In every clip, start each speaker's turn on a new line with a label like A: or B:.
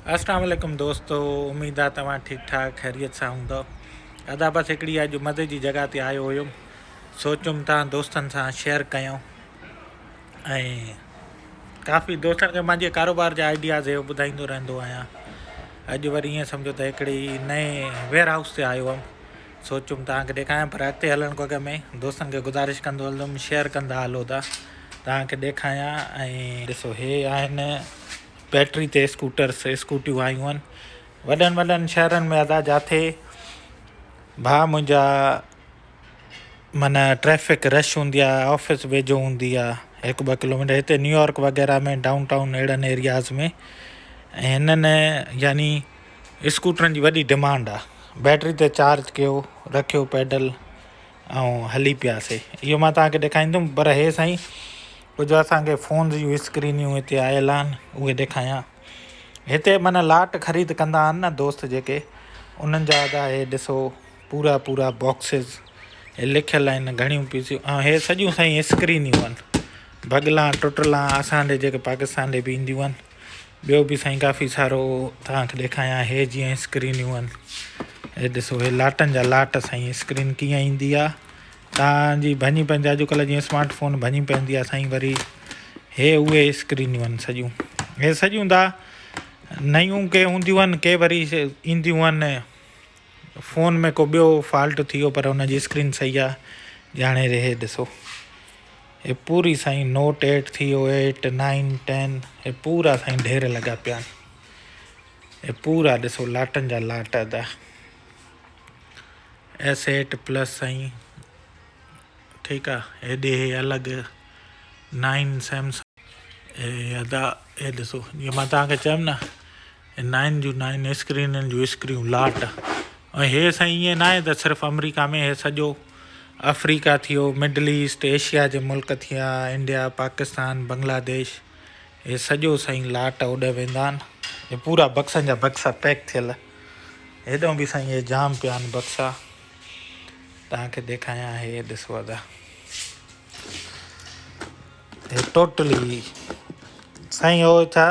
A: اسلام عليڪم دوستو اميد آ توهان ٺيڪ ٺاڪ خيريت سان هوندؤ ادا بس هڪڙي اڄ مزي جي جڳهه تي آيو هيم سوچيم توهان دوستن سان شيئر ڪيان ۽ ڪافي دوستن کي مانجي ڪاروبار جا آئيڊياز هي ٻڌائيندو رهندو آهيان اڄ وري ائين سمجهو ته هڪڙي نئين ويئر هائوس تي آيو هيم سوچيم توهان کي ڏيکاريان پر اڳتي هلڻ کان اڳ ۾ دوستن کي گذارش ڪندو هلندم شيئر ڪندا هلو ته توهان کي ڏيکاريان ۽ ڏسو هي آهن بيٽري تي اسڪوٽرس اسڪوٽيون آيون آهن وڏن وڏن شهرن ۾ ادا جاٿي ڀاء منهنجا معنيٰ ٽريفڪ رش هوندي آهي آفيس ويجهو هوندي آهي هڪ ٻه ڪلوميٽر هتي نيويارڪ وغيره ۾ ڊائون ٽائون اهڙن ايرياز ۾ ۽ هنن يعني اسڪوٽرن جي وڏي ڊمانڊ آهي بيٽري تي چارج ڪيو رکيو پيڊل ۽ هلي پياسي اهو مان توهان کي ڏيکاريندم پر هي سائين ڪجهه اسان کي فونز جون اسڪرينيون هتي آيل آهن اهي ڏيکاريان هتي معنيٰ لاٽ خريد ڪندا آهن نه دوست جيڪي انهن جا ادا هي ڏسو پورا پورا باڪسز هي لکيل آهن گهڻيون پيسيون ۽ هي سڄيون سائين اسڪرينيون آهن ڀڳلا ٽٽلا اسان ڏي جيڪي پاڪستان ڏي به اينديون آهن ٻيو به سائين ڪافي سارو توهان کي ڏيکايان هي جيئن اسڪرينيون آهن هي ڏسو هي لاٽن جا لاٽ سائين اسڪرين ڪيئن ايندي آ توهان جي ڀڃي پوندي آ اڄڪلهه جيئن اسمارٽ فون ڀڃي پوندي آ سائين وري هي اهي اسڪرينيون آهن سڄيون هي سڄيون دا نيون ڪي هونديون آهن ڪي وري اينديون آهن فون ۾ ڪو ٻيو فالٽ ٿي ويو پر ان جي اسڪرين صحيح آ ڄاڻي هي ڏسو هي پوري سائين نوٽ ايٽ ٿي ويو ايٽ نائن ٽين هي پورا سائين ڍير لڳا پيا آهن هي پورا ڏسو لاٽن جا لاٽ ادا ايس ايٽ پلس سائين ٺيڪ آ هيڏي هي الڳ نائن سيمسنگ هي ادا هي ڏسو جيئن مان توهان کي چيم نه نائن جون نائن اسڪرينن جون اسڪرينون لاٽ ۽ هي سائين ائين ناهي ته صرف آمريڪا ۾ هي سڄو آفريڪا ٿيو مڊل ايسٽ ايشيا جي ملڪ ٿيا انڊيا پاڪستان بنگلاديش هي سڄو سائين لاٽ اوڏي ويندا آهن هي پورا بڪسن جا بڪسا پيڪ ٿيل هيڏو به سائين هي جام پيا آهن بڪسا توهان کي ڏيکايان هي ڏسو ادا هي ٽوٽلي سائين هو ڇا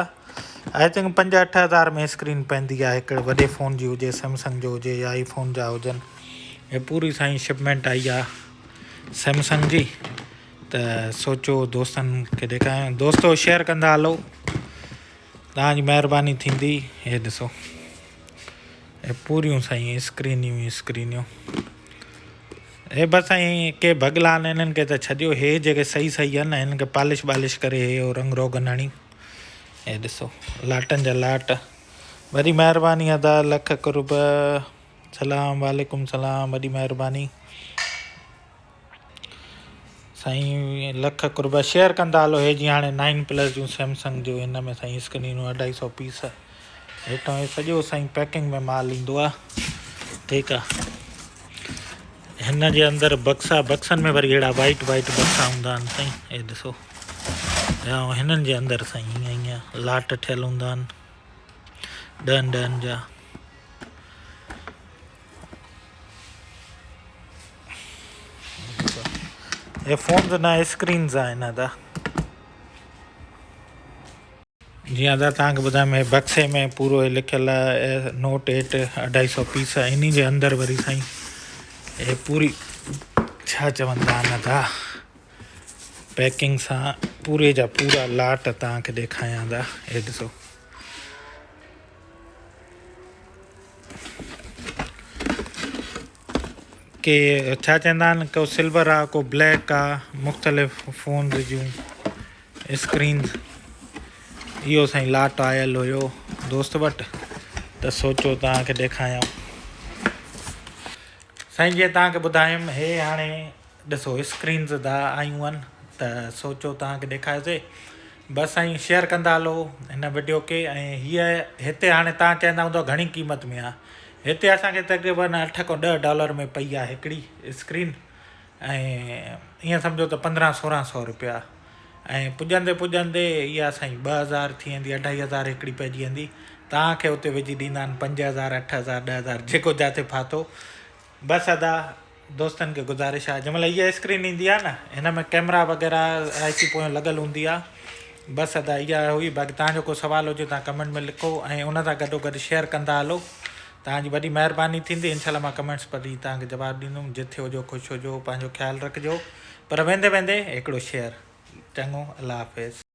A: I think پنج اٺ هزار ۾ اسڪرين پوندي آهي هڪڙي وڏي فون جي هجي سيمسنگ جو هجي يا آئي فون جا هجن هي پوري سائين شپمينٽ آئي آهي سيمسنگ جي ته سوچو دوستن کي ڏيکاريان دوستو شيئر ڪندا هلو توهان جي مهرباني ٿيندي هي ڏسو هي پوريون سائين اسڪرينيون اسڪرينيون هي بس سائين ڪي ڀڳلا آهن انهن کي ته ڇڏيو هي جيڪي صحيح صحيح آهن نه هنن کي پالش بالش ڪري هي هو رنگ روغن هڻي هي ڏسو لاٽن جا لاٽ وڏي مهرباني ادا لک قرب سلام وعليڪم سلام وڏي مهرباني سائين لک قرب شيئر ڪندا هلو هي جي هاڻي نائن پلس جون سيمسنگ جو هن ۾ سائين اسڪرينون اڍائي سو پيس هيٺان هي سڄو سائين پيڪنگ ۾ مال ايندو آ ٺيڪ آ هن جي اندر بڪسا بڪسن ۾ وري اهڙا وائٽ وائٽ بڪسا هوندا آهن سائين هي ڏسو ۽ هنن جي اندر سائين هيئن هيئن لاٽ ٺهيل هوندا آهن ڏهن ڏهن جا هي فونز نه اسڪرينز آهن ادا جي ادا توهان کي ٻڌايم هي بڪسي ۾ پورو هي لکيل آهي نوٽ ايٽ اڍائي سو پيس انهي جي اندر وري سائين هي پوري ڇا چوندا آهن ادا پيڪنگ سان پوري جا پورا لاٽ توهان کي ڏيکايان ادا هي ڏسو ڪي ڇا چوندا آهن ڪو سلور آ ڪو بليڪ آ مختلف فونز جون اسڪرينز اهو سائين لاٽ آيل هيو دوست وٽ ته سوچو توهان کي ڏيکايان سائين جيئن توهان کي ٻڌايم هي هاڻي ڏسو اسڪرينز دا آيون آهن ته سوچو توهان کي ڏيکاريوسي بس سائين شيئر ڪندا هلو هن وڊيو کي ۽ هيء هتي هاڻي توهان چوندا هوندو گهڻي قيمت ۾ آهي هتي اسان کي تقريبن اٺ کان ڏهه ڊالر ۾ پئي آهي هڪڙي اسڪرين ۽ ائين سمجهو ته پندرهن سورهن سو روپيا ۽ پڄندي پڄندي اها سائين ٻه هزار ٿي ويندي اڍائي هزار هڪڙي پئجي ويندي توهان کي اتي وجهي ڏيندا آهن 5000 8000 10000 جيڪو جاٿي ڦاٿو بس ادا دوستن کي گذارش آهي جنهن مهل هيء اسڪرين ايندي آهي نه هن ۾ ڪيمرا وغيره آئي سي پويان لڳل هوندي آهي بس ادا اها هئي باقي توهان جو ڪو سوال هجي توهان ڪمينٽ ۾ لکو ۽ ان سان گڏو گڏ شيئر ڪندا هلو توهان جي وڏي مهرباني ٿيندي انشاء الله مان ڪمينٽس پڙهي توهان کي جواب ڏيندم جٿي هجو خوش هجو پنهنجو خيال رکجو پر ويندي ويندي هڪڙو شيئر چڱو الله حافظ.